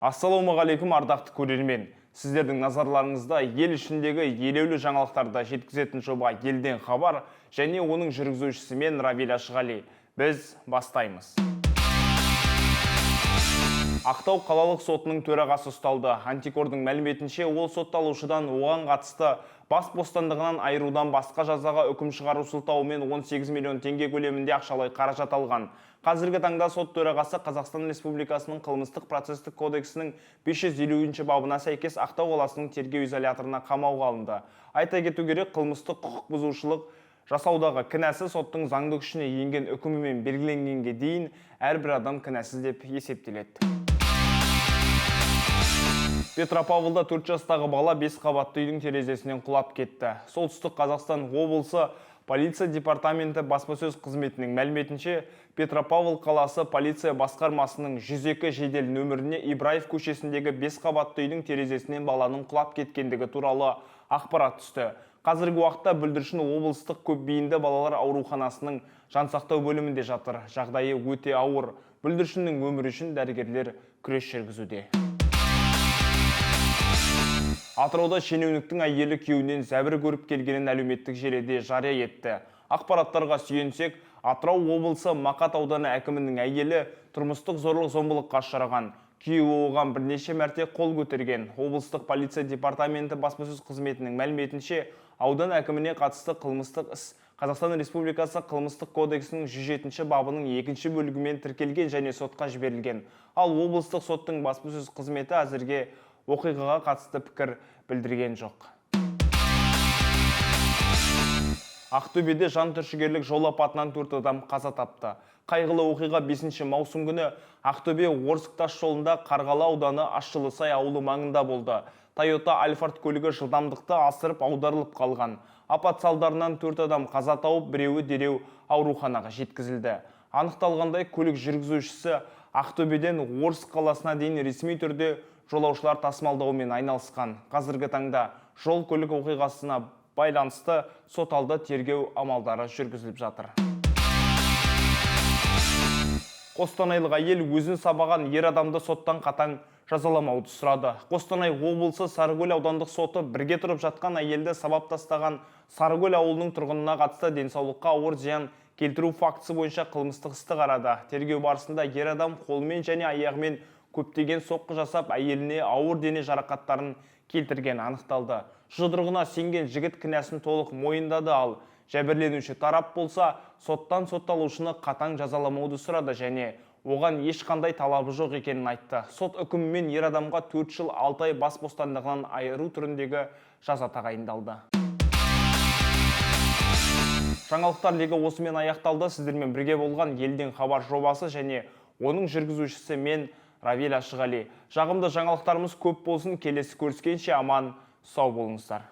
Ассалаумағалейкум, ардақты көрермен! Сіздердің назарларыңызда ел ішіндегі елеулі жаңалықтарды жеткізетін жоба «Елден хабар» және оның жүргізушісі мен, Равиль Ашығали. Біз бастаймыз. Ақтау қалалық сотының төрағасы ұсталды. Антикордың мәліметінше, ол сотталушыдан оған қатысты бас бостандығынан айырудан басқа жазаға үкім шығару сылтауымен 18 миллион теңге көлемінде ақшалай қаражат алған. Қазіргі таңда сот төрағасы Қазақстан Республикасының қылмыстық процестік кодексінің 550 бабына сәйкес Ақтау қаласының тергеу изоляторына қамауға алынды. Айта кету керек, қылмыстық құқық бұзушылық жасаудағы кінәсі соттың заңды күшіне енген үкімімен белгіленгенге дейін әрбір адам кінәсіз деп есептеледі. Петропавлда 4 жастағы бала 5 қабатты үйдің терезесінен құлап кетті. Солтүстік Қазақстан облысы полиция департаменті баспасөз қызметінің мәліметінше, Петропавл қаласы полиция басқармасының 102 жедел нөміріне Ибраев көшесіндегі 5 қабатты үйдің терезесінен баланың құлап кеткендігі туралы ақпарат түсті. Қазіргі уақытта бүлдіршін облыстық көпбейінді балалар ауруханасының жансақтау бөлімінде жатыр. Жағдайы өте ауыр. Бүлдіршіннің өмірі үшін дәрігерлер күрес жүргізуде. Атырауда шенеуніктің әйелі күйеуінен зәбір көріп келгенін әлеуметтік желіде жария етті. Ақпараттарға сүйенсек, Атырау облысы Мақат ауданы әкімінің әйелі тұрмыстық зорлық зомбылыққа ұшыраған. Күйеуі оған бірнеше мәрте қол көтерген. Облыстық полиция департаменті баспасөз қызметінің мәліметінше, аудан әкіміне қатысты қылмыстық іс Қазақстан Республикасы Қылмыстық кодексінің 107 бабының екінші бөлігімен тіркелген және сотқа жіберілген. Ал облыстық соттың баспасөз қызметі әзірге оқиғаға қатысты пікір білдірген жоқ. Ақтөбеде жан түршігерлік жол апатынан 4 адам қаза тапты. Қайғылы оқиға 5 маусым күні Ақтөбе Орск тас жолында Қарғалы ауданы Ащылысай ауылы маңында болды. Тойота Альфард көлігі жылдамдықты асырып, аударылып қалған. Апат салдарынан 4 адам қаза тауып, біреуі дереу ауруханаға жеткізілді. Анықталғандай, көлік жүргізушісі Ақтөбеден Орск қаласына дейін ресми түрде жолаушылар тасымалдаумен айналысқан. Қазіргі таңда жол көлік оқиғасына байланысты сот алды тергеу амалдары жүргізіліп жатыр. Қостанайлық әйел өзін сабаған ер адамды соттан қатаң жазаламауды сұрады. Қостанай облысы Сарыкөл аудандық соты бірге тұрып жатқан әйелді сабап тастаған Сарыкөл ауылының тұрғынына қатысты денсаулыққа ауыр зиян келтіру фактісі бойынша қылмыстық істі қарады. Тергеу барысында ер адам қолымен және аяғымен көптеген соққы жасап, әйеліне ауыр дене жарақаттарын келтіргені анықталды. Жұдырығына сенген жігіт кінәсін толық мойындады, ал жәбірленуші тарап болса, соттан сотталушыны қатаң жазаламауды сұрады және оған ешқандай талабы жоқ екенін айтты. Сот үкімімен ер адамға 4 жыл 6 ай бас бостандығынан айыру түріндегі жаза тағайындалды. Жаңалықтар легі осымен аяқталды. Сіздермен бірге болған «Елден хабар» жобасы және оның жүргізушісі мен, Равиль Ашығали. Жағымды жаңалықтарымыз көп болсын. Келесі көріскенше аман сау болыңыздар.